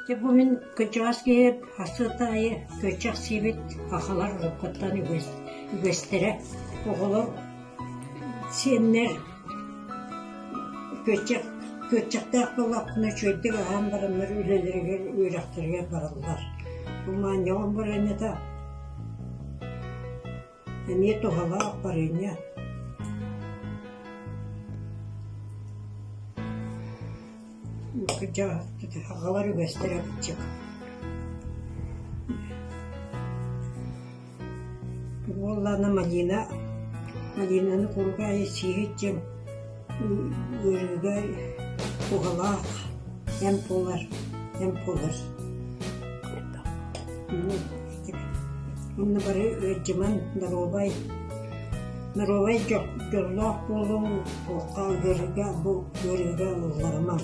Дьэ бу мин кырдьаҕас киһи сарсыарда аайы күөччэх сиэбит сахалар уруккуттан үгэс үгэстэрэ оҕолор сиэннэр күөччэх күөччэхтээх буоллахпына үчүгэйдик аһаан бараннар үлэлэригэр үөрэхтэригэр бараллар. Бу моонньоҕон барыанньата Эмиэ туһалаах барыанньа. Аҕалар үгэстэрэ кырдьык. Буоллаҕына малина, малинаны курга сиэһит диэн ыарыыга туһалаах эмп буолар, эмп буолар. Уонна бары ыалдьымаҥ, доруобай, доруобай дьоллоох буолуҥ, туохха ыарыыга бу ыарыыга ылларымаҥ.